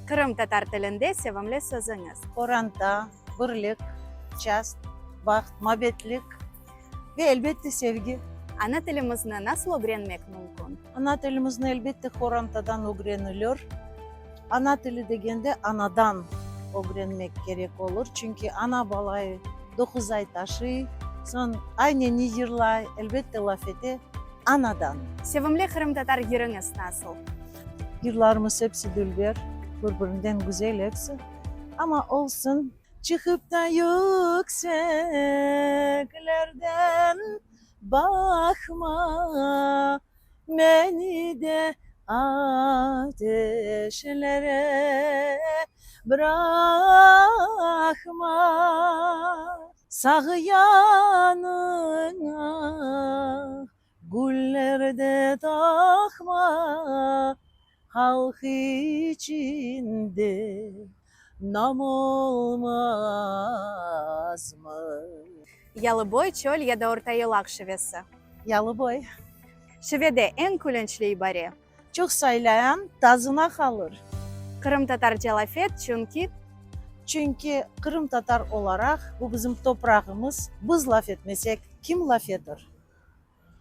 Qırımtatar tilinde sevimli sözüñiz? Qoranta, birlik, çast, baht, mabetlik ve elbette sevgi. Ana tilimizni nasıl ögrenmek mümkün? Ana tilimizni elbette qorantadan ögrenilir. Ana tili degende anadan ögrenmek kerek olur, çünki ana balayı doquz ay taşıy, soñ ayneni yırlay, elbette laf ete, anadan. Sevimli qırımtatar yırıñız nasıl? Yırlarımız episi dülber, bir-birinden güzel episi, amma olsun. Çıqıp da yükseklerden baqma, meni de ateşlere bıraqma. Sağ yanıña güller de taqma, halq içinde nam olmazmı? Yalıboy, çöl ya da Ortayolaq şivesi? Yalıboy. Şivede eñ külünçli ibare? Çoq saylayan tazına qalır. Qırımtatarca laf et, çünki. Çünki qırımtatar olaraq bu bizim toprağımız, biz laf etmesek, kim laf etir?